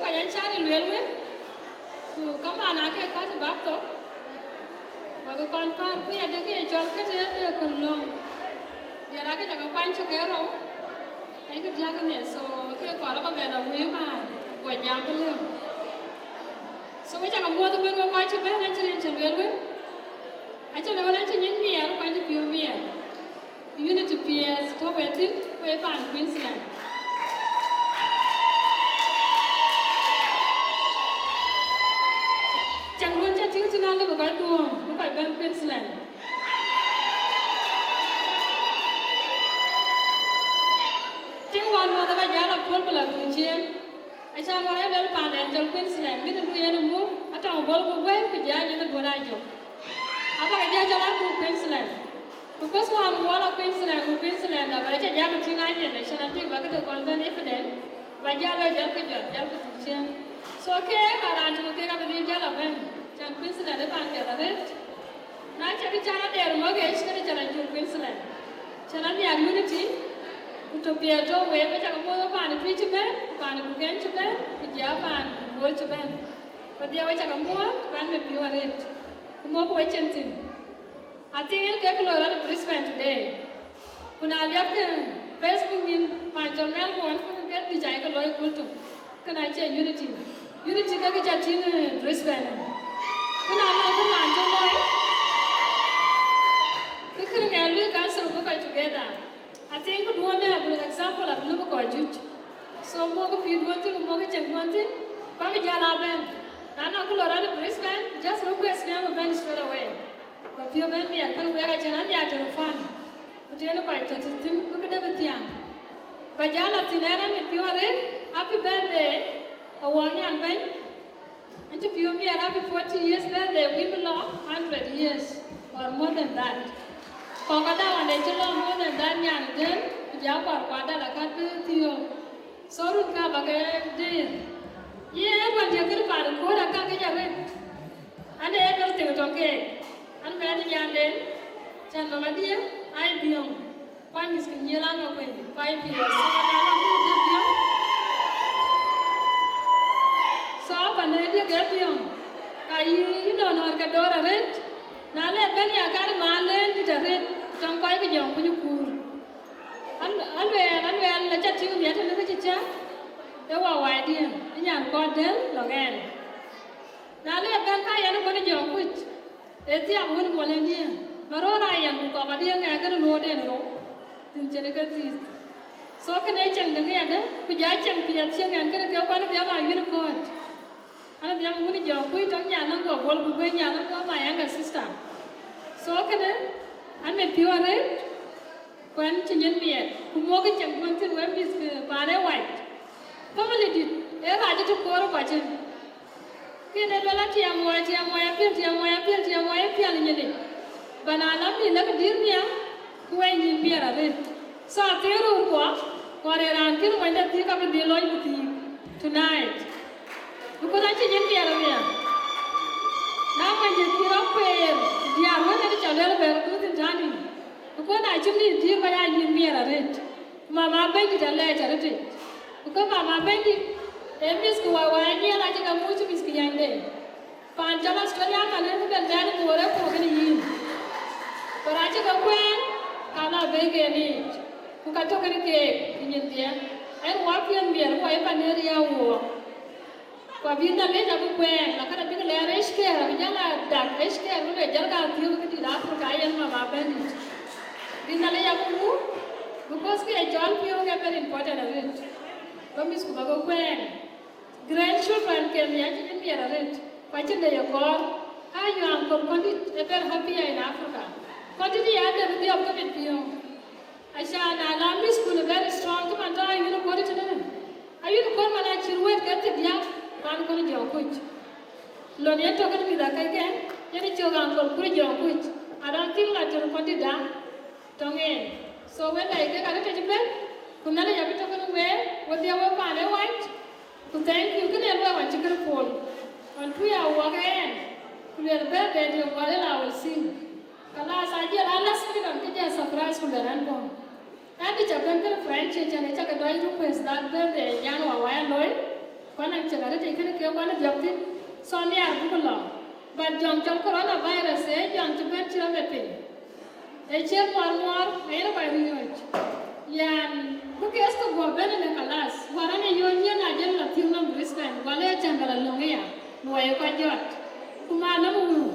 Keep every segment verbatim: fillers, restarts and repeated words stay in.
Yen cä ril lueel wek, ku kamaan ake kɔc bäk thok, bäk kɔn päär, ku yɛn de ke ye cɔl ke tëë de kën löŋ. Diɛt ake cakë kuany cök ke rou, ayekë diäk ëmɛ, so ke kɔɔr abä bɛn a wëi maar, guɔ jam bï lëu. So we cakë muɔ̈th ëbën wek kɔc cï bɛ̈n, acï rin cï lueel wek. Acï lueel wek, acï nyin miɛɛr, ku acï piɔ̈u miɛɛr. Unity P S tɔ̈ wek thïn, wek paan Queensland. Cäŋ duɔ̈n cä tïŋ thïn, alëu bï kɔc duɔ̈ɔ̈m, bï kɔc bɛ̈n Queensland. Tiŋ wään muɔ̈th aba jäl a puɔ̈l bï la dhuc ciëën. Acan wään ë luel paanden cɔl Queensland, mïth du yen ë muk, atɔŋ bɔ̈l ku guëër, ku jɔ a nyin ë duɔ̈n aa jök. Abä ke jɔ cɔl a muk Queensland. Because wään wɔ la Queensland, ku Queensland abä cä jam ë tïŋ a nyin, acan a tïŋ bä ke të kɔn bɛ̈n evident, bä jäl bä jäl ke jɔt, jäl ke dhuk ciëën. So ke ka raan tök kek abï dhil jäl a bɛ̈n, can Queensland ë paan piɛth arëët. Na cä bï can adɛɛr mɔ̈k ëc, kënë cä la jur Queensland. Cä la nhiaar unity, ku tök piɛth tɔ̈ wek, we cakë muɔ̈th paan ë Tuic cï bɛ̈n, ku paan ë Bukɛn cï bɛ̈n, ku jɔ paan ë Bol cï bɛ̈n. Ku dhiau we cakë muɔ̈th, paan ë piɔ̈u arëët. Ku mɔ̈k we cin thïn. I think yen kek loi rɔt ë Brisbane today. Ku na liɛpkë Facebook nyin, paan cɔl Melbourne, ku ke dhïc ayekë looi kööl tök. Kënë acie unity. Unity ke kë cä tïŋ ë Brisbane. Kënë anɔŋ kë raan cï looi. Kë kërë ŋɛk lui council bï kɔc together. I think këduɔ̈n de a good example abï lëu bï kɔc juëc. So mɔ̈k pïïr duɔ̈n thïn, mɔ̈k cieŋ duɔ̈n thïn, bäk jäl a bɛ̈n. Na nɔŋ kë loi rɔt ë Brisbane, just request them bï bɛ̈n straight away. Bä piɔ̈u bɛ̈n miɛt, kën wek acïn an ya telefon. Ku tënë kɔc tɔ̈ thïn, ku këde bï thiaŋ. Bä jäl a thïn ɛn amit piɔ̈u arëët, happy birthday, awɔk nyan bɛ̈ny. An cï piɔ̈u miɛt, happy forty years birthday, wïn bï lɔ hundred years or more than that. Kɔ̈k ada wande cï lɔ more than that nyan den, ku ja kuar kuar dal akat bï thiɔ̈k. So run ka bä ke dëër. Ye ë duɔ̈n jɛ kën paan kuöör akäŋ ke jɛ rëët. An de everything tɔ̈ keek. An mɛn nyanden, cän nɔm adï, ai biɔŋ. Kuany mïth kë nyiël an ŋɔk wei, kuany piɔ̈ɔ̈th. So na lɔ mïth kë biɔŋ. So pan de diëk ke biɔŋ. Ka yï nɔnɔɔr ke dɔ̈ɔ̈r arëët. Na le ben ya kar ma len dït arëët, tɔŋ kɔc ke jɔŋ kuny kuur. An, an lueel, an lueel, la ca tïŋ miɛt tënë kë cï cä. Ee wa wai diën, ë nyan kɔc dël lɔ ɣɛn. Na le ben ka yɛn ë kɔn jɔŋ kuc, ee thiak wën muɔl en diën, ma röör aa yɛn ku kɔk adï ŋɛk kënë luɔɔden rou, thïn cïn ke thiith. So kënë ee cieŋ de ŋɛɛdë, ku ja cieŋ piɛth cieŋ ɛn kënë ke kuan bï ama yïn kɔ̈ɔ̈t. An bï ama wun jɔŋ kuc tɔŋ nyan nɔŋ guɔ bol ku guëny nyan nɔŋ guɔ ma younger sister. So kënë, an mit piɔ̈u arëët, Kuɛn cï nyin miɛt, ku muɔ̈kkë cieŋ duɔ̈n thïn wek mïth ke paan ë wac. Family dït, ee rac ë të koor ë kɔc cin. Kën ee luel atiɛɛm wɔ, atiɛɛm wɔ apiɛl, tiɛɛm wɔ apiɛl, tiɛɛm wɔ apiɛl nyinic. Bä na lɔ mïth lëk dïïr nhiam, ku wɛi nyin biɛɛr arëët. So athiëër röörkuɔ, ku arëër raan kën wɛ̈nydɛ thiëëk abï dhil lɔc ku thiëëk tonight. Because acï nyin biɛɛr arëët. Na kuany jë kï rɔt kueer, diaar wën ë cä luel bɛ̈ɛ̈r ku thïn tani. Because na cï mïth dïïr kɔc aa nyin miɛt arëët, ku mama Bɛ̈nydït alɛɛc arëët yic. Because mama Bɛ̈nydït ee mïth ku wai wai anyiɛɛl acï ke muc mïth ke yɛnde. Paan cɔl Australia manë bï ben mɛɛn Bor ë puɔ̈u kënë yïn. But acï ke kuɛɛn, ka la bɛ̈ɛ̈i ke yic, ku ka tök kënë keek ë nyin dhiɛɛr. Ɛn wɔ piɛth miɛt wɔ ë pan ë riääk wɔ. Ku abï Nhialic abï kuɛɛŋ, na kën abïk lɛɛr aged care, abï jäl a dak aged care, ku le jäl ka thiëëk ke dït Africa, yen mama Bɛ̈nydït. Bï Nhialic abï wun, because kë ye cɔl piɔ̈u ke very important arëët. Bä mïth ku bä ke kuɛɛŋ. Grandchildren ke nhiac cï bï miɛt arëët, ku acïn de ye kɔɔr. Aa, your uncle Kɔndït ë very happy in Africa. Kɔndït ya de bï dhiɔp ke mit piɔ̈u. Aca na la mïth kun very strong, cï man tɔ ayïn kuɔ̈t tënë. Ayïn kuɔ̈t man acït wëët ke thiëk diäk, pan kun jɔ kuc. Lon yen tök kën mïth akɛckɛn, yen cök uncle kun jɔ kuc. I don't think la tën kuɔ̈t dït da, tɔŋ en. So wën dai kek arëët acï bɛ̈n, ku Nhialic abï tök kën week, wedhie wek paan ë wac. Ku thank you, kënë luɔi wan cï kërë pol. Wan tui a wɔk ɛn, ku luel birthday dië guɔl ëla wël thïn. Kalas, a jiɛl a last freedom cï jɛ surprise ku luel ɛn bɔ̈. Ɛn dï ca bɛn kërë friend cie cän ë cakë dɔc request that birthday nyan wa wai aloi. Kuan acïk arëtic kënë ke kuan dhiɔp thïn, so nhiaar buk lɔ. But jɔŋ cɔl coronavirus ee jɔŋ cï bɛ̈n cï rɔt ë piny. Ee ciëër muɔɔr muɔɔr, ee yen kɔc riɔ̈ɔ̈c. Yan, bï case ke guɔ bɛ̈n ënë kalas, wär ënë yööc nyiɛn a jël lɔ thiëŋ nɔm Brisbane, wala ee cäŋ bɛ lɔ löŋ ëya, luɔi ë kɔc jɔt. Ku ma nɔm wëu.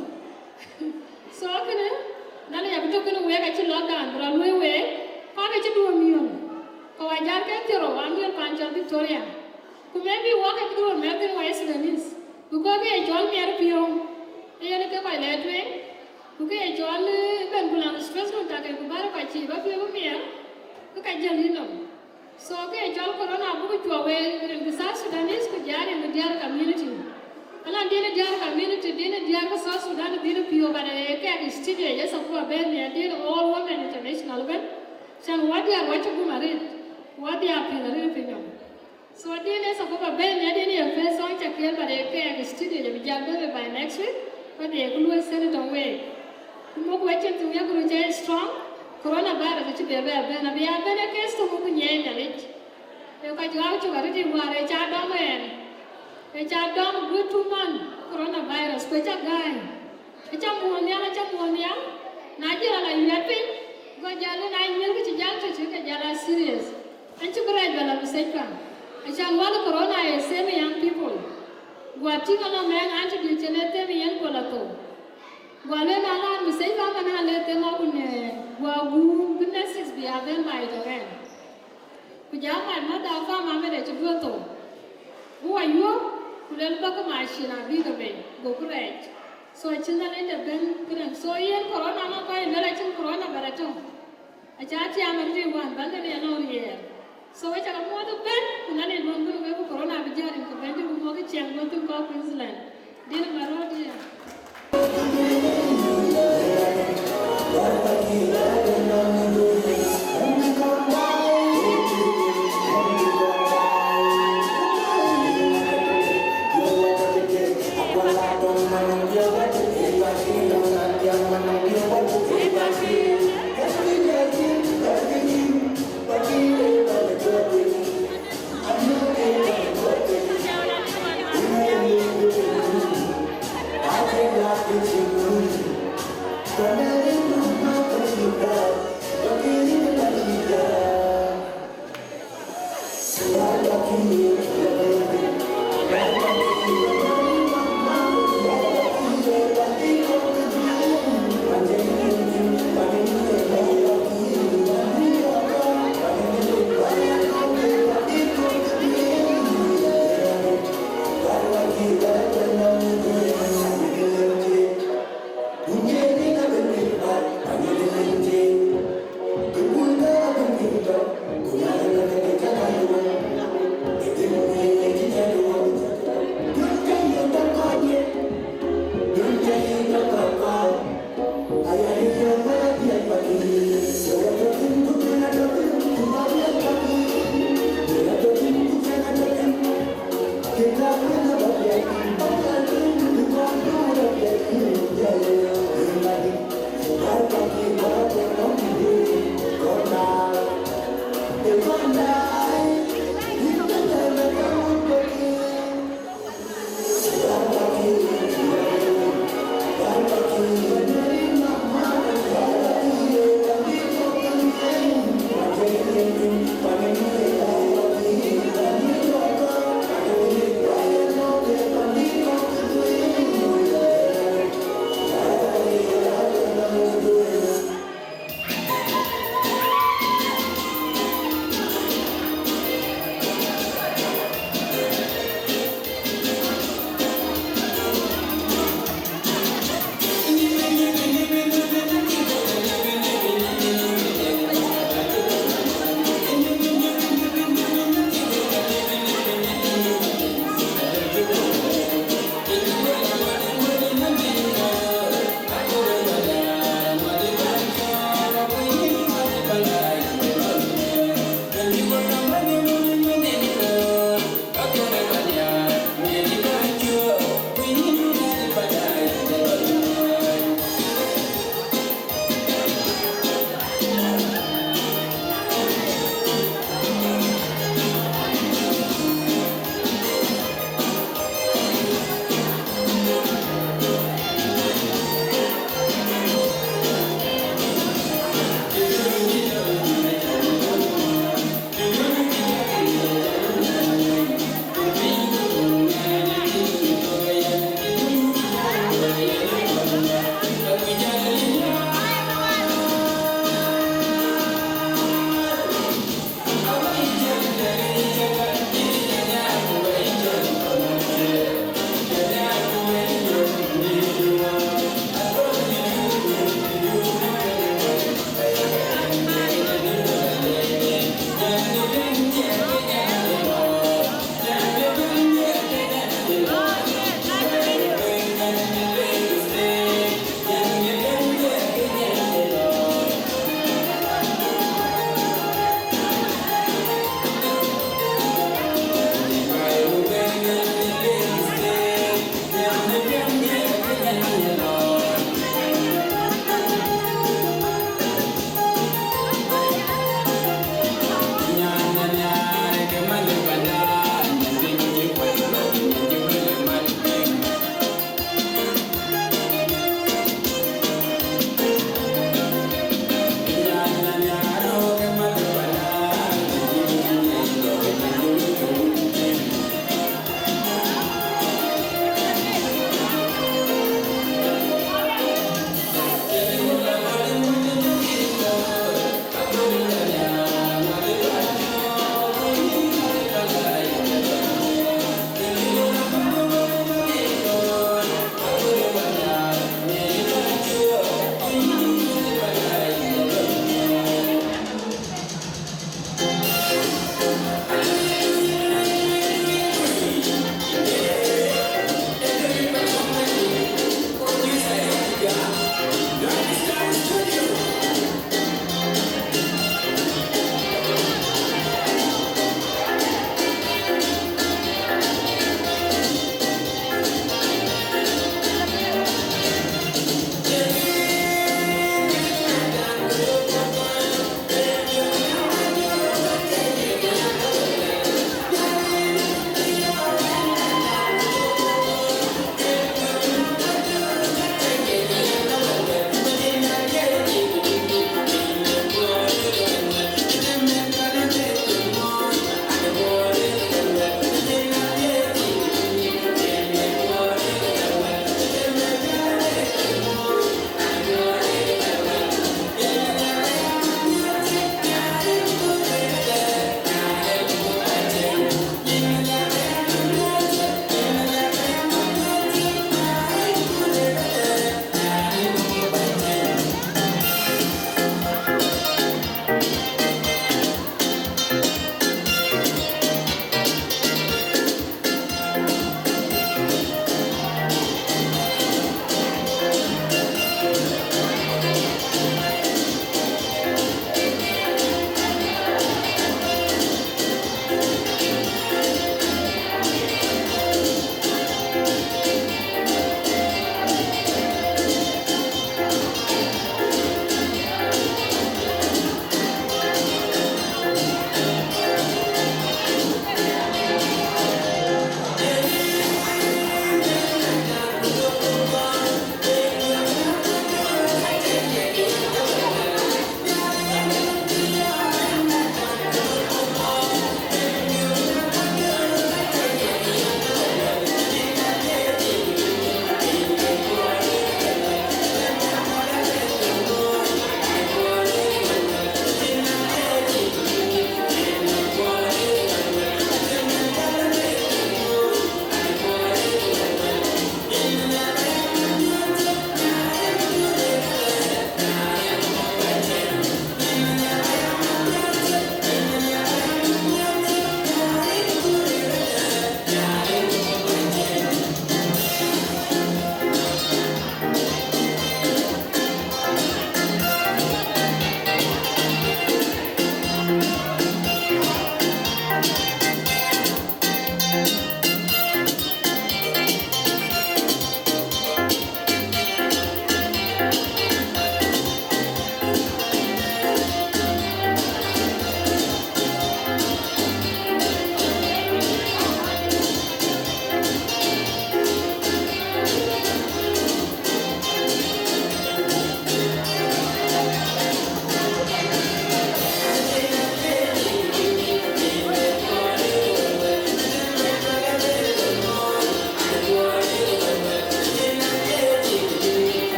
So kënë, Nhialic abï tök kënë week acï lockdown bï rɔt luɔ̈i week, kɔc ke cï duɔ̈ɔ̈r miɔ̈ɔ̈ŋ. Kɔc ajaar ke thiërou, an duel pan cɔl Victoria. Ku maybe wɔ ke bï duɔ̈ɔ̈r mɛ̈r thïn wɔ ye Sudanese. Because ke ye cɔl miɛt piɔ̈u. Ee yen ke kɔc lɛɛr tueŋ. Ku ke ye cɔl, eh, ben ku laŋ stress run tak ke ku bär kɔc cï bä piɔ̈u bï miɛt. Ke ka jiël yïnɔm. So ke cɔl corona abuk cuɔ wei rin kë South Sudanese ku jɔl rin kë diäär community. Ala din diäär community, din diäär kë South Sudan, din piɔ̈u, but ee kek studio, yes, aku abɛ̈n nhiaar, din all women international bɛ̈n. Can wä diäär wä cï gum arëët, wä diäär piɛth arëët piny nɔm. So din ë sakuba bɛ̈n nhiaar, din ye first song cä kiɛɛr, but ee kek studio jɔ bï jal bɛ̈n by next week, but ee ku luɔi send it away. Ku muk wecin thïn, yak röt cä strong, coronavirus acï bɛ bɛ bɛ̈n, abï ya bɛ̈n ë case töŋ ku nyiɛɛi Nhialic. Ee kɔc ɣɔ̈k cök arëët ë wäär ë ca dɔm ɛn, ë ca dɔm guöt two month coronavirus, ku ë ca gäi, ë ca muɔ̈ɔ̈n nhial, ë ca muɔ̈ɔ̈n nhial. Na jël ala yuɛt piny, go jal ë na nyïïr ku cï jal tɔ̈ cï ke jal a serious. An cï bï rɛɛc bɛ lɔ mustashfa. Acan wal corona ye same young people. Guɔ tïŋ alɔ mɛn an cï dït cïn ë them yen guɔ lɔ thou. Guɔ lueel na laar mustashfa man a le them akun, eh, guɔ guum bï nurses bï a bɛ̈n baai tɔ̈ rɛn. Ku jam man mother of family de cï duɔ̈ɔ̈r thou. Bï wa yuɔ̈p, ku luel bäk machine abï ke bei, goku rɛɛc. So acïn Nhialic de bɛ̈n këdäŋ. So yen corona nɔn kɔc luel acïn corona bɛ rɛ̈t tɔ̈. Aca tiam arëët wan, bän de riɛl nɔn riɛɛr. So we cä ke muɔ̈th ëbɛ̈n, ku Nhialic duɔ̈n bï wek ku corona bï jäl rin ke bɛ̈n de ku muɔ̈th ciɛɛŋ duɔ̈n thïn kɔc Queensland. Din Marodia.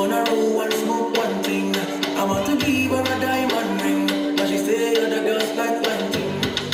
On a roll, one smoke, one thing. I want to give her a diamond ring, but she say other girls like one thing.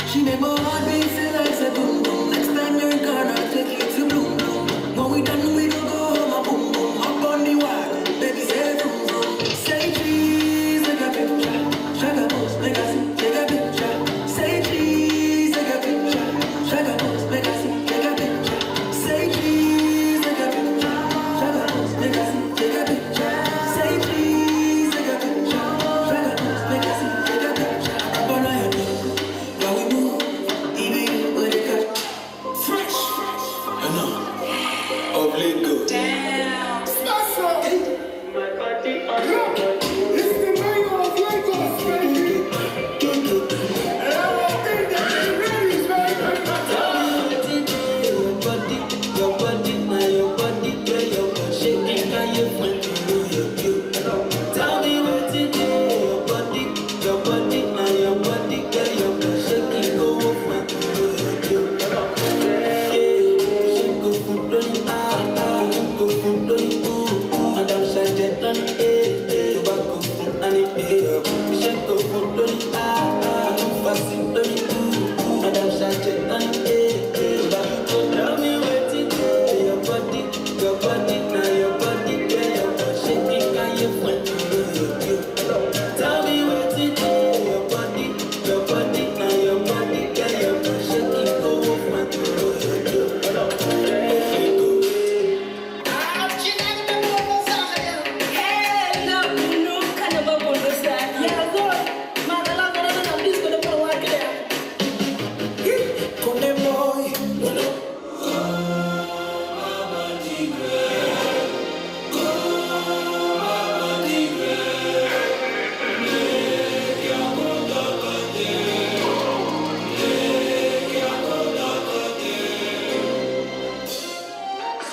She make my heart beat feel like say boom boom. Next time you're gonna take it to boom boom. When we done, we go go home a boom boom. Hop on the wagon, baby, say vroom vroom. Say cheese, take a picture. Shaka boss, make I see, take a picture. Say cheese, take a picture. Shaka boss, make I see, take a picture. Say cheese, take a picture. Shaka boss, make I see, take a picture. Say cheese, take a picture. Shaka boss, make I see, take a picture. Up on your door, why we move? Even with the cut. Fresh. Enough. Of Lagos. Damn. Special. My body on your body. It's the mayor of Lagos, baby. Everything that you ready is ready. Your body, your body, now your body, girl, your body shaking, how you want to do your you. Tell me what to do, your body, your body, now your body, girl, your body shaking, go off my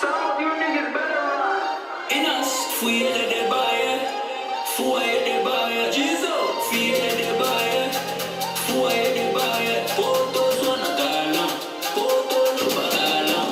Some of you niggas better run. Inas, fue de Bayer, fue de Bayer, Jesus, fue de Bayer, fue de Bayer, Poto zona gala, Poto luba gala.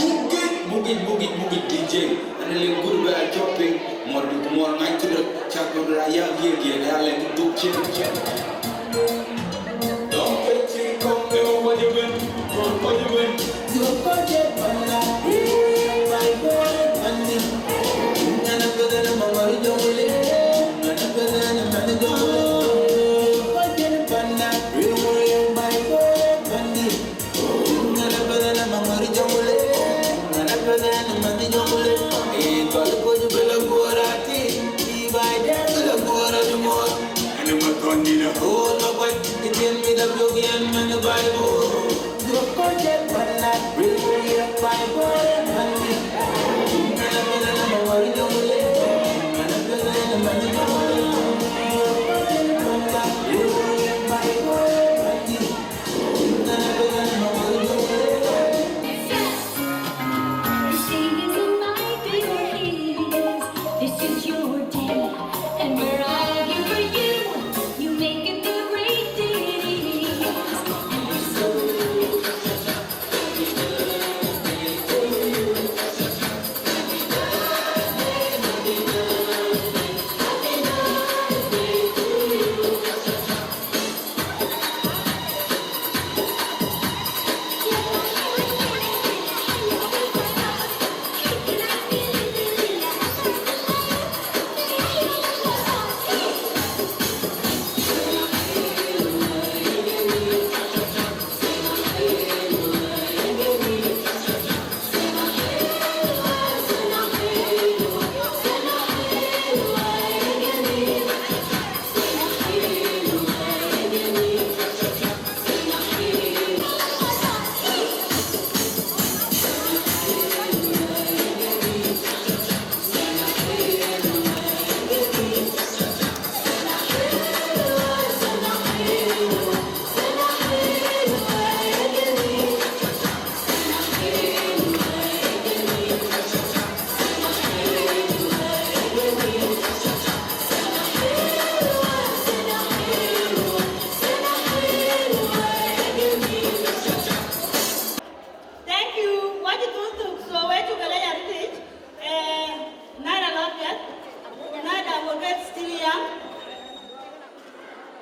Mugit, mugit, mugit, mugit D J. Ana le gur ba chopping. Mor du mor ngai kudo. Chak dur ya ye ye ya le du chin chin.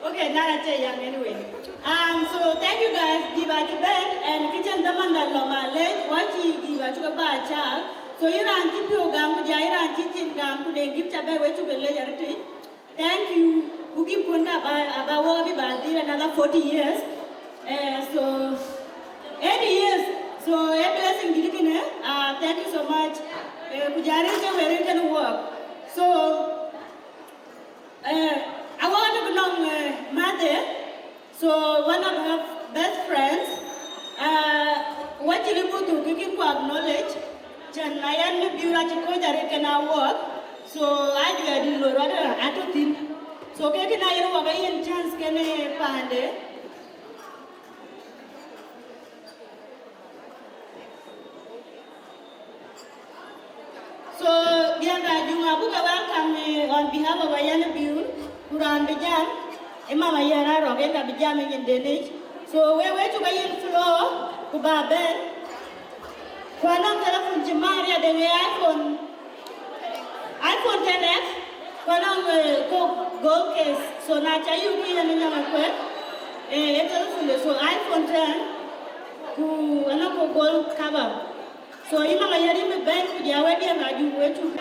Okay, now I tell you anyway. Um, so thank you guys. Give us a band and kitchen the man that love my leg. What he give us a bad child. So you run keep your gun with you run kitchen gun. Could they give a band way to the leg? Thank you. Who give Kunda about about what about another forty years? Uh, so eighty years. So a blessing, you know. Uh, thank you so much. Uh, kujari ke where can work. So uh, I want to know uh, mother. So one of her best friends, uh, what you look to give you acknowledge, Chen Mayan Biura Chikoja can I work. So I do a little rather at a thing. So can I work a chance can I find it? So, dear Rajung, I book a welcome uh, on behalf of Ayan Biu, Kuran Bijam, Emma Mayara Rogenda Bijam in Danish. So, we wait to buy in floor, Kuba Ben, Kwanam telephone Jimaria, the way iPhone, iPhone ten X, Kwanam uh, go gold case. So, Nacha you can and Yamakwet, a telephone, so iPhone ten, ku anako gold cover. So imam ayari mi bɛ̈n ku jɛ awɛ̈t diɛ̈ ka juk wek cuk.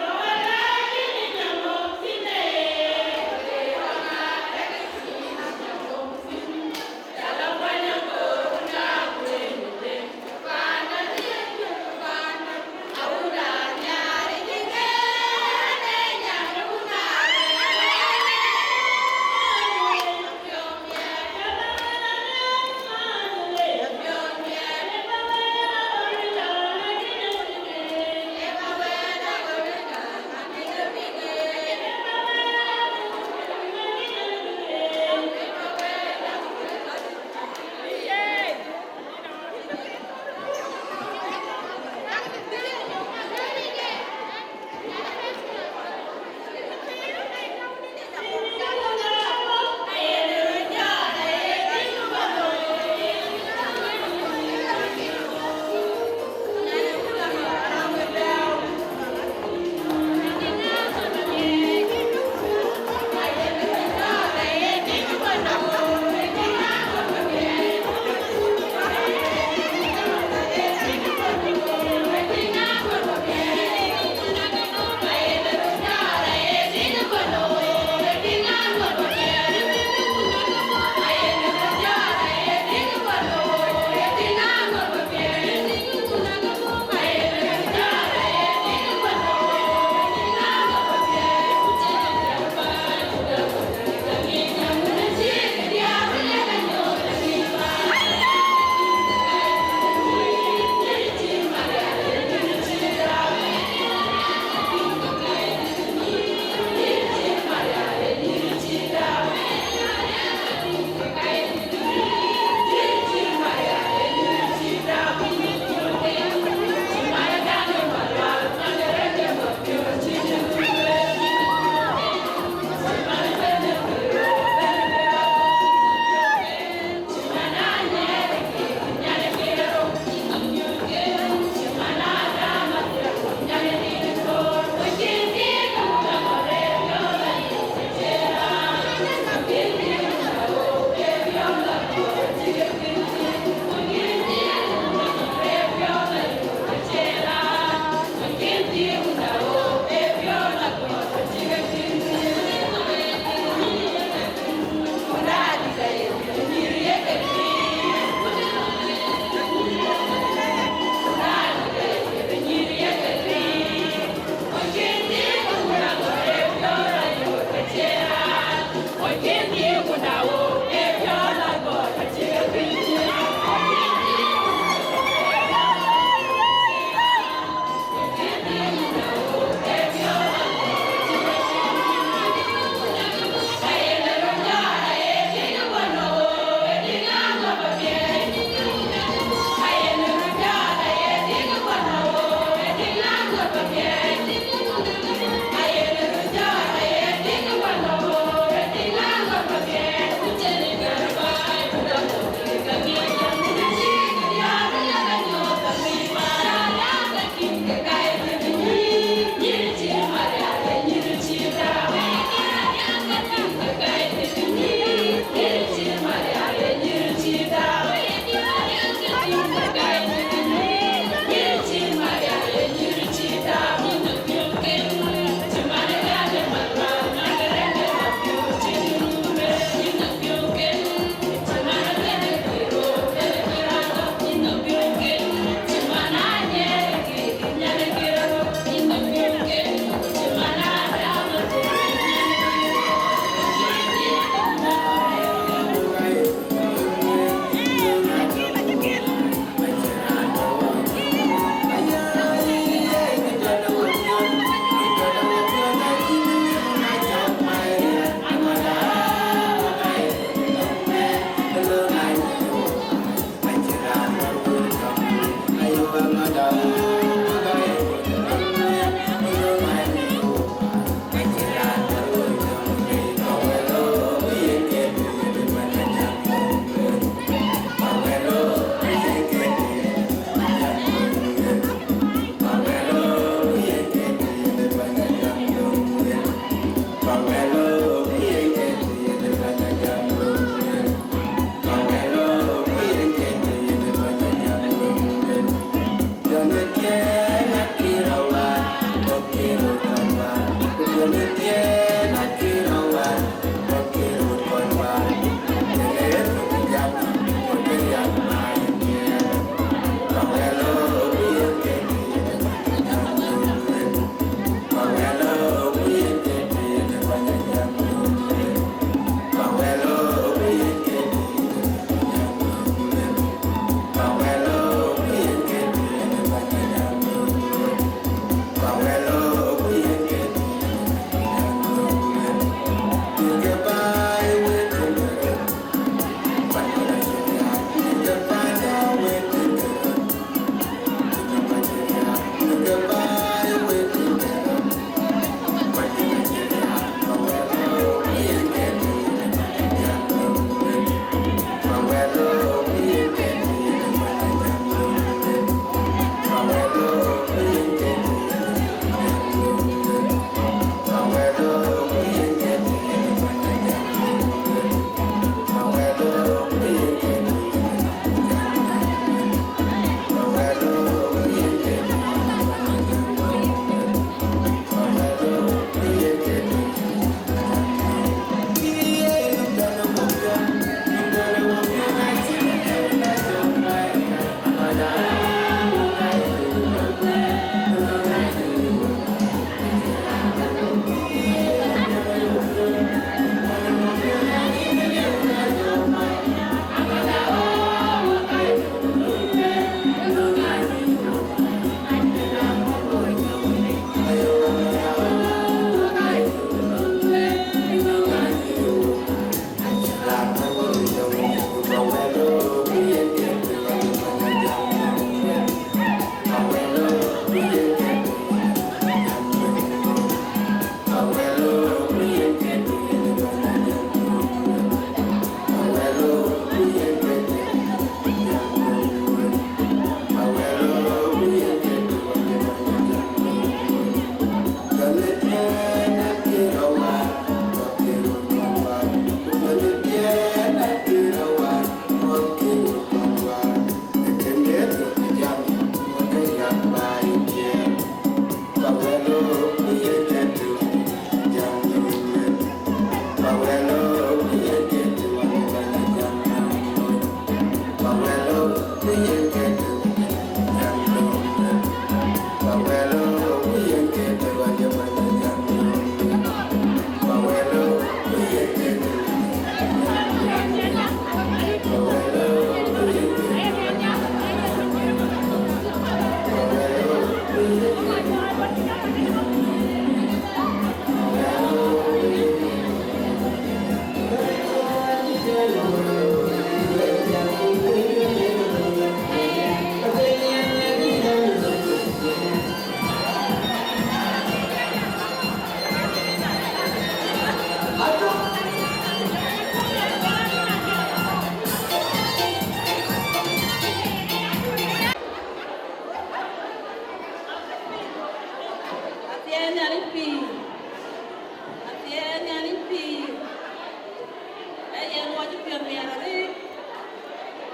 Miɛt arëët,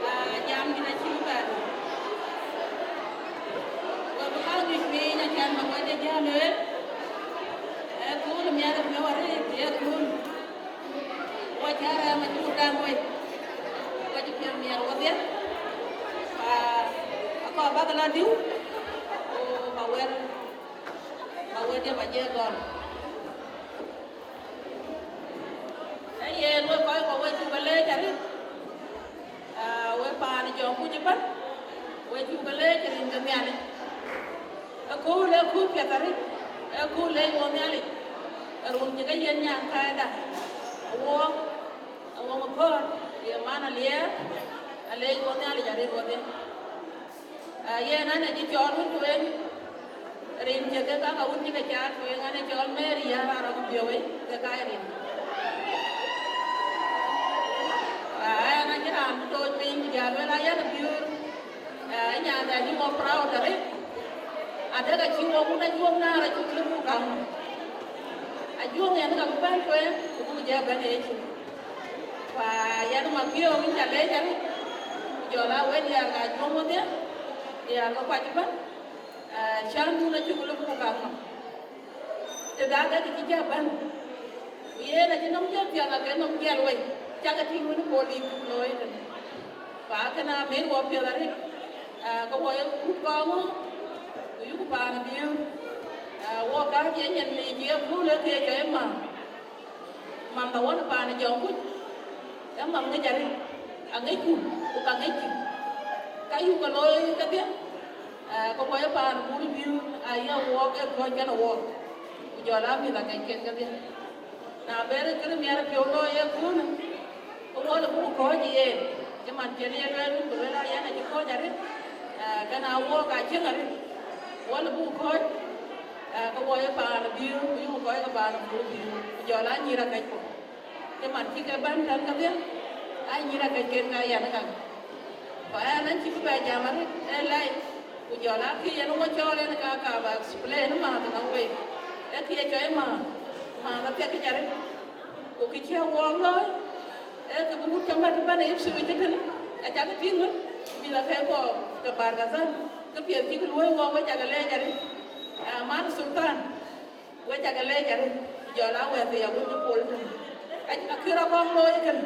aa, jam dït acï bï bɛ̈n. Wek bï kaŋ juëc piny, acän ba wɛ̈tde jäl lueel. Ee kööl miɛt ë piɔ̈u arëët, ee kööl. Wɔ cä rɛ̈ɛ̈m acuk däŋ wei. Wɔ cï piɛth miɛt wɔdhie. Aa, akɔɔr bäk lɔ diu, ku ba wɛ̈t, ba wɛ̈tde ba jɛ gɔl. Ee yen, wek kɔc kɔ̈k, wek cuk ke leec arëët. Aa, wek paan Jɔŋkuc ëbɛ̈n, wek cuk ke leec rin ke Nhialic. Ee kööl, ee kööl piɛth arëët, ee kööl leec wɔ Nhialic. Ee run cï ke yiën nyan kɛɛda, awuɔɔk, awuɔɔk ë kööl, ye man Aliɛɛr, aleec wɔ Nhialic arëët wɔdhie. Aa, yen an, acï cɔɔl wun tueŋ, rin cï ke ka, ka wun cï ke caar tueŋ, an, ë cɔɔl Mary ya raan rɔt biööi ke ka rin. Aa, an, acï raan bï tooc piny, ku jal lueel, aa, yɛn ë biöör. Aa, nyanda acï wɔ proud arëët. Adek acï wɔ wun ajuɔ̈ŋ naar acuk lëu buk gam. Ajuɔ̈ŋ yen ka bï bɛ̈n tueŋ, ku buk jɛ bɛ̈n ë Yecu. Ku yɛn Mabiöör, yïn ca leec arëët, ku jɔl a wek diäär ka Ajuɔŋ wɔdhie, diäär ke kuac ëbɛ̈n, aa, cän dun acuk lëu buk gam nɔm. Tëda ke kë cï jɔ bɛ̈n, ku yen acï nɔm jɔ thiäŋ, ake nɔm jiɛl wei, cak tïŋ wën ë police buk looi tënë. Ku akënë amit wɔ piɛth arëët, aa, ke wɔ ye kut kɔɔŋ, ku yuk paan Biöör, aa, wɔ ka cï nyin ŋic ye kööl ë kë cɔl ë määth. Manh ba wën paan Jɔŋkuc, ee manh ŋic arëët, aŋicku, ku ka ŋickï. Ka yuk ke looi kedhie, ee, ke wɔ ye paan Bur Biöör, aye wuɔɔk ë kɔc kɛn wuɔɔk, ku jɔl a mïth akɛcken kedhie. Na bɛ̈r kërë miɛt piɔ̈u looi ë köölë, ke wɔ lë buk kɔ̈ɔ̈c yen, cï man cïn ye lueel, ku lueel aa yɛn acï kɔ̈ɔ̈c arëët, ee, kɛn a wuɔɔk aa cieŋ arëët, wɔ lë buk kɔ̈ɔ̈c, ee, ke wɔ ye paan Biöör, ku yuk kɔc ke paan Bur Biöör, ku jɔl a nyïïr akɛcku. Cï man cï ke bɛ̈n tɛ̈n kedhie, aa nyïïr akɛcken ka yɛn ë käŋ. Ku ɛn, ɛn cï bï bɛ jam arëët, ee lɛc, ku jɔl a kë yen wɔ cɔɔl ɛn ka, ka ba explain määth nɔm wei. Ee kë ye cɔl määth, määth apiɛth arëët. Ku kë cï wuɔɔk looi, ee kë bï wut cɔmät bɛ̈n ë Ipswich tëtënë, acäkï tïŋ wën, mïth akɛ̈ɛ̈k kɔɔr ke Bargazal, kë piɛth cïk luɔ̈i wuɔɔk, wek cak leec arëët. Aa, man Sultan, wek cak leec arëët, ku jɔl a wɛ̈ɛ̈r thii awut cï pol tënë. Ac-, akï rɔt kɔŋ looi kënë.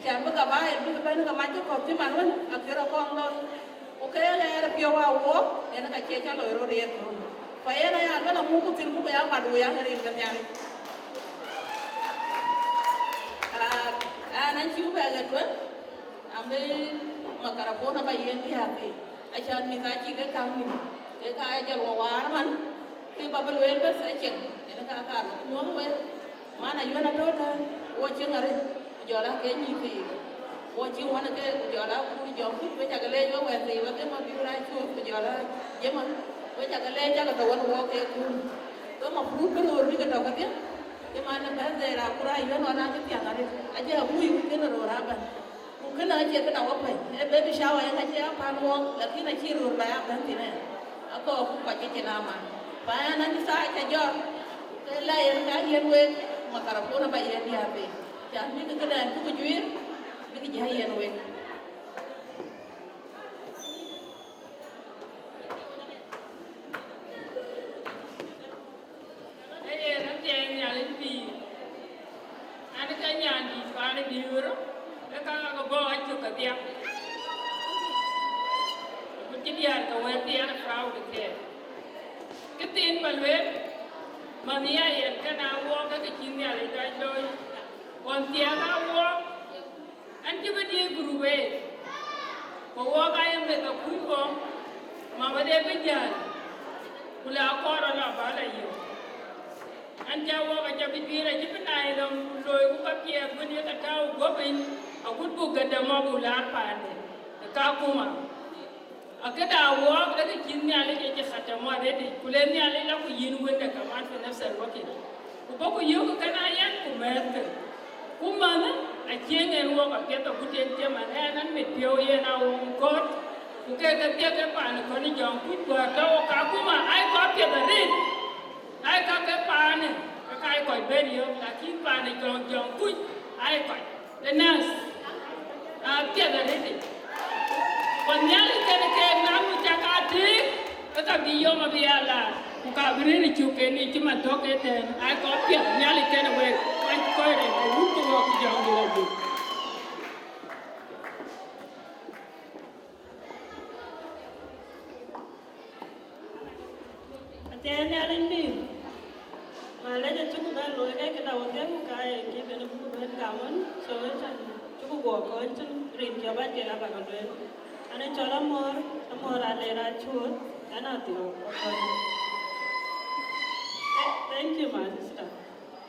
Cän bï gabail bïk bɛ̈n ke mac ke kɔ̈k cï man wën, akï rɔt kɔŋ looi. Ku ke ɣɛɛr piɔ̈u a wuɔɔk, yen ka cie cä loi rot ye kööl. Ku yen aya luel amuk ku thil buk ya mat wei an rin ke Nhialic. Aa, an, an cï bɛ ɣet tueŋ, abï makarapon aba yen diäär thii. Acän mïth acï ke kaŋ nïm, ke ka jɔl wɔ waar man, ke ba bï lueel bɛ̈th ë cieŋ, yen ka kaar bï nyuɔ̈th wek. Man Ayuɛn atɔ̈ tɛ̈n, wɔ cieŋ arëët, ku jɔl aa ke nyïïn thii. Wɔ cieŋ wän ke, ku jɔl aa kuur Jɔŋkuc, wek cak leec wek wɛ̈ɛ̈r thii, wek ke Mabiöör aa cuɔ̈th, ku jɔl aa Jema, wek cak leec cak tɔ̈ wën wɔ ke kuur. Ke mafruud bï röör bï ke tɔ̈ kedhie, cï man ë bɛ̈th dheer akuur Ayuɛn ɣɔn acï thiäŋ arëët, acï abui kënë röör abɛ̈n. Ku kënë acie këda wɔ pɛ̈i, ee baby shower yen acie apan wɔɔk, lakin acï röör ba ya bɛ̈n thïn ë, akɔɔr ku kɔc ke cïn aman. Pa ɛn, an thaa cä jɔt, ke la yen ka yiɛ̈n wek, makarapon aba yiɛ̈n diäär piny. Cän bïk këdɛn cuk juiir, bïk jä yiɛ̈n wek. Ee yen athiɛɛi Nhialic pïïr, an, ke nyandït paan ë Biöör, ke ka ke bɔ̈ acök kedhie. Ku cï diäär ke wɛ̈ɛ̈t thiin proud ke. Këthiin ba lueel, man ya yen kënë awuɔɔk ke ke cï Nhialic dɔc looi. Ɣɔn thiɛɛk awuɔɔk, an cï bï diëëc group ë, ku wɔɔk aa ye meth akuc wɔɔk, ma wä de bï jäl, ku la kɔɔr ë lɔ ba lɔ yök. An cä wɔɔk acä bï juiir acï bï naai lɔ̈ŋ, ku looi ku ka piɛth wën ye ka tääu guɔ̈p piny, agut buk ke däm ɣɔ̈k ku laar paande ë Kakuma. Akëda wɔɔk, ee kë cï Nhialic ë cï khatam already, ku le Nhialic la ku yïn wënde kaman fi nafs al-waqit. Ku bɔ̈ ku yök kën a yɛn ku mɛ̈ɛ̈thkë. Ku manh, acieŋ en wɔɔk apiɛth agut en cï man ɛn an mit piɔ̈u yen a wɔɔk kɔ̈ɔ̈t, ku kek kedhie ke paan ë kɔn ë Jɔŋkuc wäär tɔ̈ Kakuma, aa kɔc apiɛth arëët. Aa ka ke paanë, ke ka ye kɔc bɛ̈n yök, lakin paan ë Jɔŋ, Jɔŋkuc, aa kɔc. Ë nɛ̈th. Piɛth arëëtic. Ku Nhialic kën keek na ku cak aa tëëk, ke ka bï yom abï ya laar, ku ka bï rëër cök kën ë cï man tɔ̈ ke tɛ̈ɛ̈n, aa kɔc piɛth Nhialic kën wek, kuany kɔc rɛɛc ke wut ke wɔ ku jɔŋ de wɔ bï. Athiɛɛi Nhialic mïth, malec acuk bɛ̈n looi ke këda wäthɛɛr ku ka ye kï ben buk bɛ̈n gam ɣön, so ëtɛ̈n cuk guɔ kɔc thïn rin cï ɣɔ̈c kek abä ke lueel. An ë cɔl Amɔ̈r, Amɔ̈r Aler Acuɔ̈ɔ̈t, an athiɔ̈k ë kɔc. Thank you, my sister.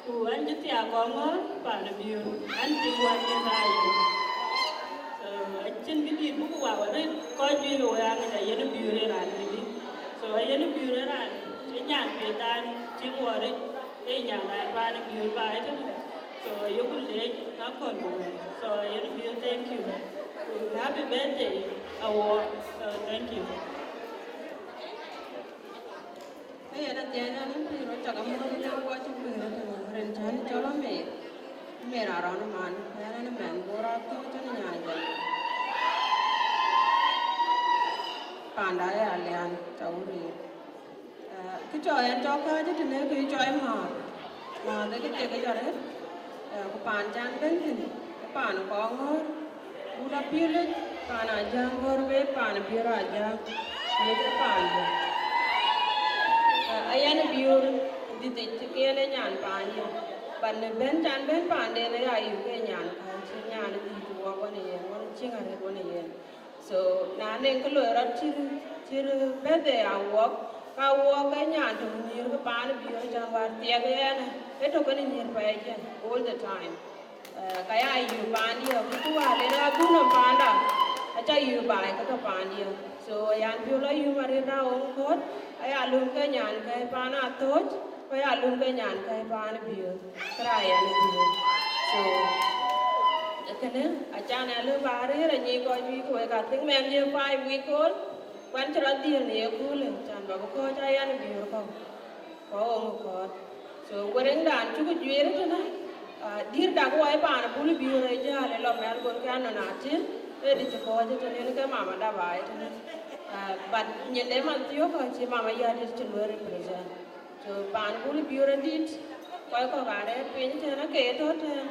Ku an cï thiaak kɔŋ ŋɔ̈ɔ̈r paan ë Biöör, an cï wän yen aa yen. So, acïn kë dït buk wak arëët, kɔc juëc ke wek aŋic ayen ë Biöör ë raan këdï. So, ayen ë Biöör ë raan, ë nyan piɛth dan cï ŋuɔɔric, ë nyan dan paan ë Biöör ba ëtënë. So, ayeku leec, na kɔn ku wek. So, ayen ë Biöör, thank you. Ku happy birthday, Awuɔɔk. So, thank you. Ee, yen athiɛɛi an, pïïr rɔt cak amɔ̈ɔ̈th ë jam guɔ cï guëër ëtënë, rin cän cɔl Amer, Amer Arɔn man, ɣɛn ë mɛnh Bor Athööc tënë nyan jɔl. Panda ë Alian, cä wur yic. Eh, kë cɔl ɣɛn cɔk kääc ëtënë, kë cɔl määth. Määth ë kë thiek yic arëët, eh, ku paan cän bɛ̈n thïn, ku paan kɔŋ ŋɔ̈ɔ̈r. Wut Apiölic, paan Ajäŋ, Gɔ̈r Bɛ̈ɛ̈i, paan Biöör Ajäŋ, wek ë paandiɛ̈. Aa, ayen Biöör dhïthic, ke yen ë nyan paandiɛ̈. But në bɛ̈n can bɛ̈n paanden aya yök ke nyan kääc, cï nyan dhïc wɔ wën ë yen, wën cieŋ arëët wën ë yen. So, na nɔŋ kë loi rɔt cït, cït birthday Awuɔɔk, ka Awuɔɔk ke nyan tök nyïïr ke paan Biöör can wäär thiɛk yen, ë tök kenë nyïïr pɛɛi cïn all the time. Eh, ka ya yök paandiɛ̈, ku cï wäär len adhuk nɔm paanda, aca yök baai ke tɔ̈ paandiɛ̈. So, ayan piɔ̈u la yum arëët na ɣɔn kɔ̈ɔ̈t, aya lum ke nyan kääc paan Athööc, ku aya lum ke nyan kääc paan Biöör, kërɛɛc ayan Biöör. So, kënë, acan alë ba rëër anyic kɔc juëc ku wek, I think mɛnh ye five week old, ku an cï rɔt dhiël në ye köölë, can ba bï kɔ̈ɔ̈c ayan Biöör kɔ̈u. Ku aɣɔŋ ë kɔ̈ɔ̈t. So, wërëŋdan cuk juëër ëtënë, ah, dïïr dak wɔ ë paan ë bul Biöör ë jäl ë lɔ Melbourne ke anɔn atë, ë dï cï kɔ̈ɔ̈c ëtënë, yen ke mama dap aa ëtënë. Ah, but nyin de man thiɔ̈k cï mama yäär dït cï luɔi represent. So, paan ë bul Biöör adït, kɔc kɔ̈k aa rɛ̈ɛ̈r piny ëtënë, ke tɔ̈ tɛ̈n,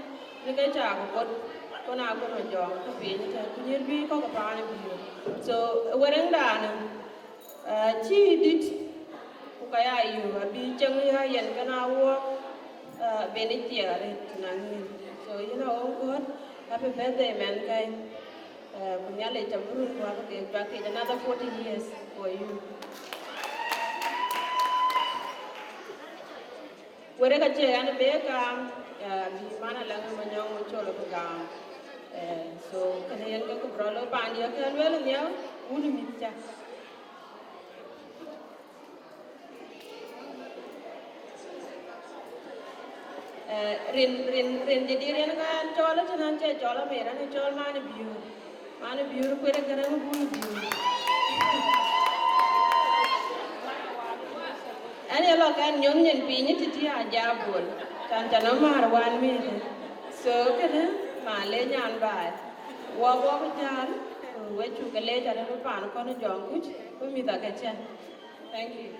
në ke cak ë bot, ku na gɔm ë jɔŋ tɔ̈ piny ëtënë, ku nyïïr juëc kɔ̈k ë paan ë Biöör. So, wërëŋdan, Aa, cï dït, ku ka ya yök, abï ceŋ ya yen kën Awuɔɔk, aa, ben ë ciɛɛŋ arëët tënɔŋ yïn. So, yïn Awuɔɔk, happy birthday, mɛnhkäi. Aa, ku Nhialic abï run ku abï ke juak kec another forty years for you. Wërëk acie ɣɛn be gam, eh, bï man Alaŋ Manyɔŋ Col bï gam. Eh, so, kënë yen ke ku bï rɔt looi paandiɛ̈ ke lueel nhial, wun ë mïth cä. Eh, rin, rin, rin jadid yen ka ɣɛn cɔl ëtënë, ɣɛn cie cɔl Amer, ɣɛn ë cɔl man ë Biöör. Man ë Biöör kuet ë Gäräŋ ë bun ë Biöör. Ɛn ye lɔ kɛn nyɔŋ nyin piny ë tïtï a jabol, can can ë määr wan mïth. So, kënë, ma le nyan baai. Wɔ, wɔ bï jäl, ku we cuk ke leec arëët bï paan kɔn ë jɔŋ kuc, bï mïth ake cɛn. Thank you.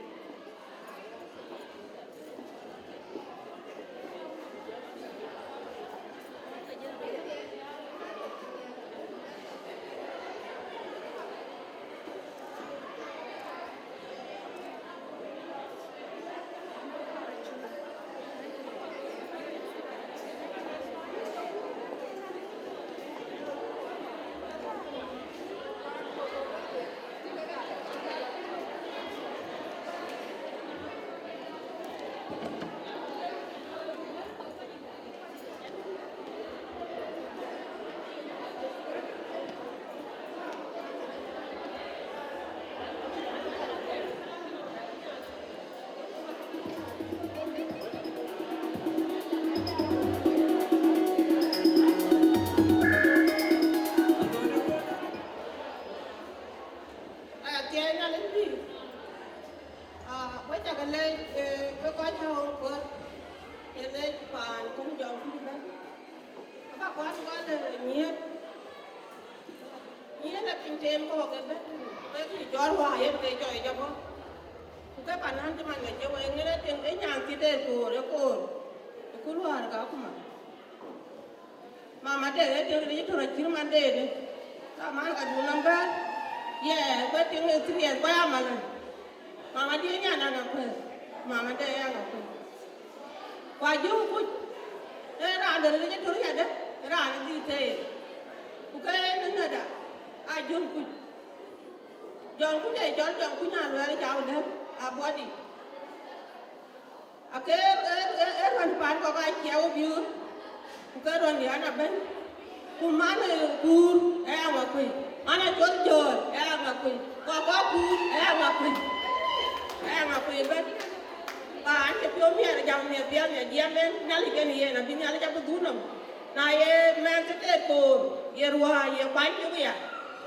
Tem kɔ̈k ke bɛ̈n, ke kë cɔl wäär yen ke cɔl ë jɔpɔ. Ku ke pan nän cï man ke cï wek ŋen ë tiŋ de nyan cï deet koor ë koor. Ë ku luäär ka kuma. Mama de ë tiŋ de cï tɔ̈ acït man deet. Ka man ka dun nɔm bɛ̈n. Ye, ku ë tiŋ ë serious ku ya malä. Mama de nyan an akuëth. Mama de ya akuëth. Ku ajöŋ kuc. Ee raan de ril cï tɔ̈ yadë, raan ë dhil tëë. Ku ke ë nɔnɔda, ajöŋ kuc. Jɔŋ kuc ee cɔl jɔŋ kuc na luɛɛl cä wä dɛ̈m, abɔdï. Ake ë, ë, ë ruɔ̈n paan kɔ̈k aa ciɛɛu biöör, ku ke ruɔ̈n diɛ̈n abɛ̈n. Ku man ë kuur ë ya ŋa kuëi, man ë col jɔ̈ɔ̈r ë ya ŋa kuëi, ku akɔ̈k kuur ë ya ŋa kuëi, ë ya ŋa kuëi ëbɛ̈n. Paan cï piɔ̈u miɛt jam miɛt dhiɛl miɛt jiɛɛm en, Nhialic kën yen abï Nhialic abï dhuk nɔm. Na ye mɛnh cï teet koor, ye ruääi, ye kuany cök ya,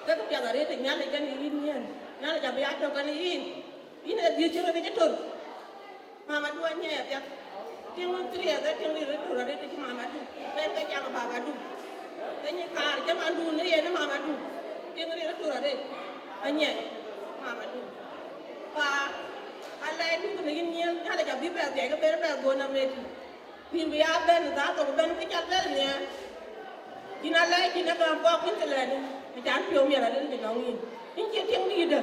ke kë piɛth arëët ë Nhialic kën yïn nyiɛɛn, Nhialic abï ya tök kën yïn. Yïn ee dhiëth cï rɔt cï tör. Mamadu anyiɛɛi apiɛth. Tiŋ wën serious, ee tiŋ dït rɔt tör arëët cï mamadu. Ben ke cam babadu. Ke nyin kaar cï mandun në yen ë mamadu. Tiŋ dït rɔt tör arëët. Anyiɛɛi mamadu. Pa alɛɛcdu në yïn nyiëëth, Nhialic abï bɛ dhiɛc ke ben bɛ dhuɔ̈n amëti. Ku yïn bï ya bɛ̈n ë thaa thok ëbɛ̈n ke cal bɛ̈n nhiaar. Yïn alɛɛc yïn ë gäm kɔɔr kuïn cï lɛ̈ɛ̈t, acan piɔ̈u miɛt arëët cï nɔŋ yïn. Yïn cï tiŋ dïïtdë,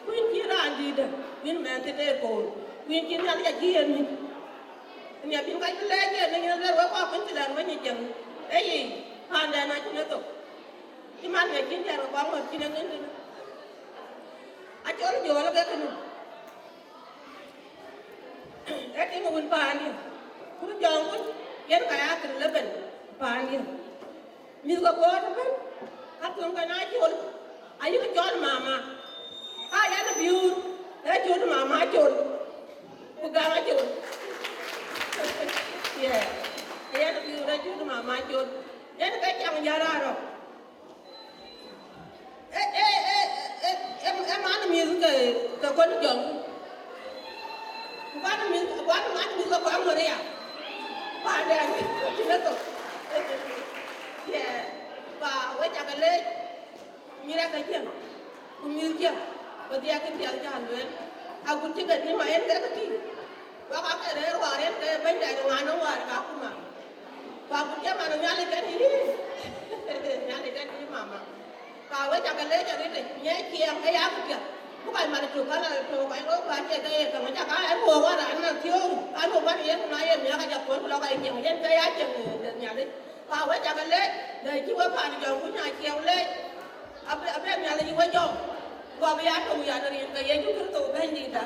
ku yïn cï raan dïïtdë, ku yïn mɛnh cï teer koor, ku yïn cï Nhialic acï yen mïth. Nhiaar bïn ka cï lɛɛc yen, yïn aluel wek kɔɔr kuïn cï lɛ̈ɛ̈t weny ë cieŋ. Ee yic, paandɛn acïn ë thok. Cï man ŋiɛc cïn diɛɛr ke kɔŋ ŋɔ̈th cïn ë ŋën tënë. Acol jɔ̈ɔ̈l ke kënë. Ee tiŋ wën paandiɛ̈, ku jɔŋ wën yen ka ya kën leben paandiɛ̈. Mïth ke Bor ëbɛ̈n, ka thöŋ kën aa col, ayï cɔl mama, ka yɛn biur, ee col mama col, ku gam acol. Yeah, ee yɛn biur, ee col mama col. Yen ke cam jäl raan rɔ̈k. Ë, ë, ë, ë, ë, ë man mïth ke, ke kɔn jɔŋ. Ku kɔn mïth, kɔn man mïth ke kɔn Maria. Paandɛn, cïn ë thok. Yeah. Pa, we cakë leec. Mïth ake cieŋ. Ku mïth cieŋ. Ku dhiɛɛk kë piɛth cä lueel. Agut cï ke tïŋ ma yen ke ke tïŋ. Wak ake rëër wäär yen ke bɛ̈nydɛn ë ŋa nɔŋ wäär ka kuma. Ku agut cï man Nhialic kën yï. Nhialic kën yï mama. Ka we cakë leec arëët, nyiɛc ciɛɛŋ ke yak piɛth. Bï kɔc mat ë tök, ka la tök, kɔc röör, ku acie ke ye käŋ, cakë ë ruɔ̈ɔ̈k wäär an, na thiöök, ka nu bän yen, ku na ye miäk, ka jɔ kuɔ̈n, ku lɔ kɔc cieŋ, yen ke ya cieŋ, eh, de Nhialic. Ka we cakë leec, de cï we paan jɔŋ, ku nya ciɛɛu leec. Abï, abï Nhialic yï we jɔŋ, ku abï ya tök yan rin ke Yecu Kërtho Bɛ̈nydïïtda.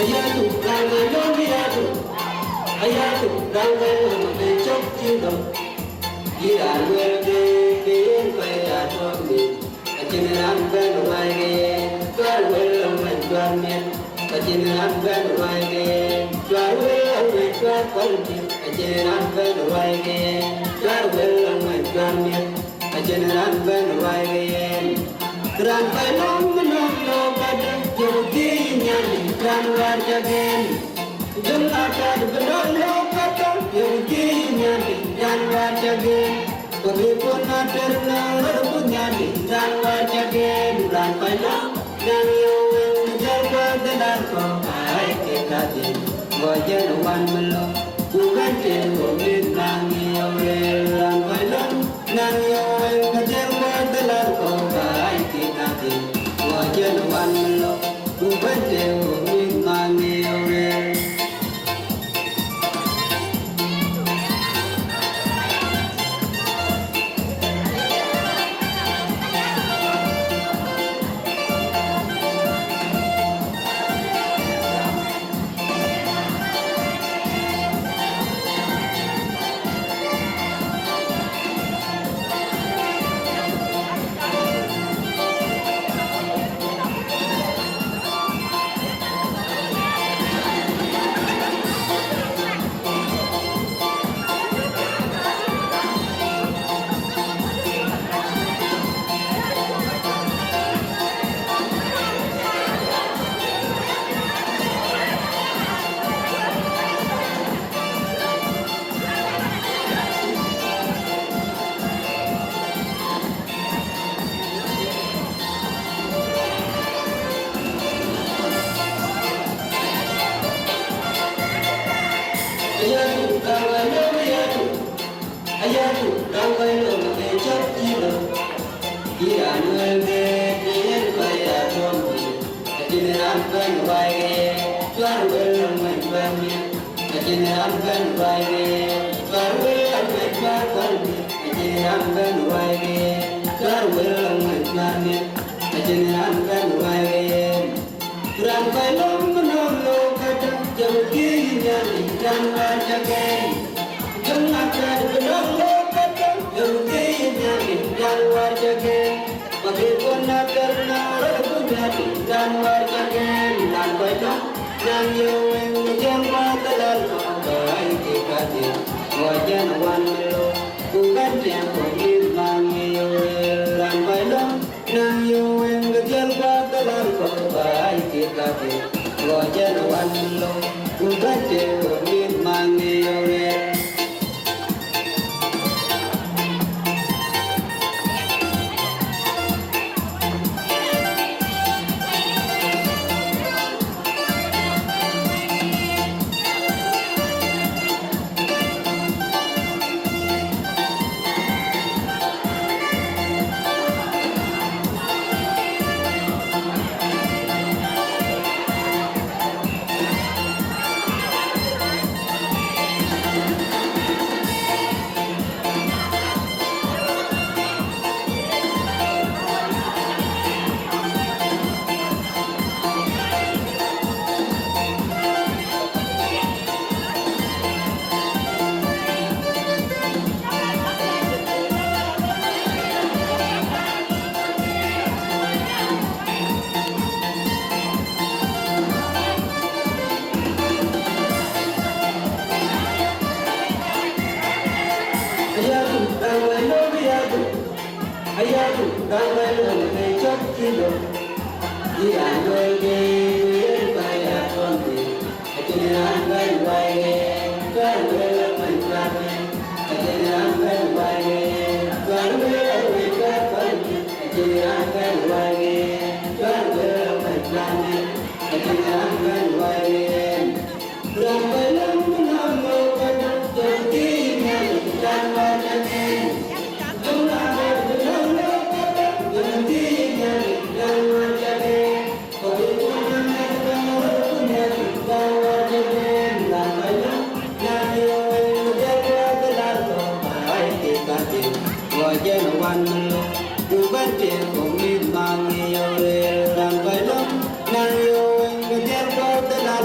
Ayatu, raan kɔc lom, ayatu. Ayatu, raan kɔc lom, abï cök cï dɔm. Yï raan wël de, ke yen kɔc ya tuɔm mïth. Acïn raan bɛ̈n wai ke yen, cuar wël lom, cuar miɛt. Acïn raan bɛ̈n wai ke yen, cuar wël lom, cuar kuɔl mïth. Acïn raan bɛ̈n wai ke yen, cuar wël lom, cuar miɛt. Acïn raan bɛ̈n wai ke yen. Raan kɔc lom nɔm lɔ kadä, yöŋ thiëëc Nhialic raan wäär ca gen. Jɔŋ atat bï nɔm lɔ kadä, yöŋ thiëëc Nhialic raan wäär ca gen. Ku bï kun ater në röt ku Nhialic raan wäär ca gen. Raan kɔc lom, naŋ yöŋ wëŋ jɔl kuɔth de lar kɔ̈k, ai, ke kadhil. Gɔ jɛn wan mi lɔ, ku bɛ̈n tëë ku mïth naŋ yöŋ rëër raan kɔc lom. Naŋ yöŋ wëŋ ka jël kuɔth de lar kɔ̈k, ai, ke kadhil. Gɔ jɛn wan mi lɔ, ku bɛ̈n tëë ku mïth naŋ yöŋ rëër. Ayatu, raan kɔc lom, ayatu. Ayatu, raan kɔc lom, abï cök cï dɔm. Yï raan wël de, ke yen kɔc ya tuɔm mïth. Acïn raan bɛ̈n wai ke yen, cuar wël lom, cuar miɛt. Acïn raan bɛ̈n wai ke yen, cuar wël lom, cuar kuɔl mïth. Acïn raan bɛ̈n wai ke yen, cuar wël lom, cuar miɛt. Acïn raan bɛ̈n wai ke yen. Raan kɔc lom nɔm lɔ kadä, yöŋ thiëëc Nhialic raan wäär ca gen. Jɔŋ atat bï nɔm lɔ kadä, yöŋ thiëëc Nhialic raan wäär ca gen. Ku bï kun ater në röt ku Nhialic raan wäär ca gen. Raan kɔc lom, naŋ yöŋ wëŋ jɔl kuɔth de lar kɔ̈k, ai, ke kadhil. Gɔ jɛn wan mi lɔ, ku bɛ̈n tëë ku mïth naŋ yöŋ rëër raan kɔc lom. Naŋ yöŋ wëŋ ke jɔl kuɔth de lar kɔ̈k, ai, ke kadhil. Gɔ jɛn wan mi lɔ, ku bɛ̈n tëë ku mïth naŋ yöŋ rëër. Ayatu, raan kɔc lom, ayatu. Ayatu, raan kɔc lom, abï cök cï dɔm. Yï raan wël de, ke yen kɔc ya tuɔm mïth. Acïn raan bɛ̈n wai ke yen, cuar wël lom, cuar miɛt. Acïn raan bɛ̈n wai ke yen, cuar wël lom, cuar kuɔl mïth. Acïn raan bɛ̈n wai ke yen, cuar wël lom, cuar miɛt. Acïn raan bɛ̈n wai ke yen. Naŋ yöŋ wëŋ ke jɔl kuɔth de lar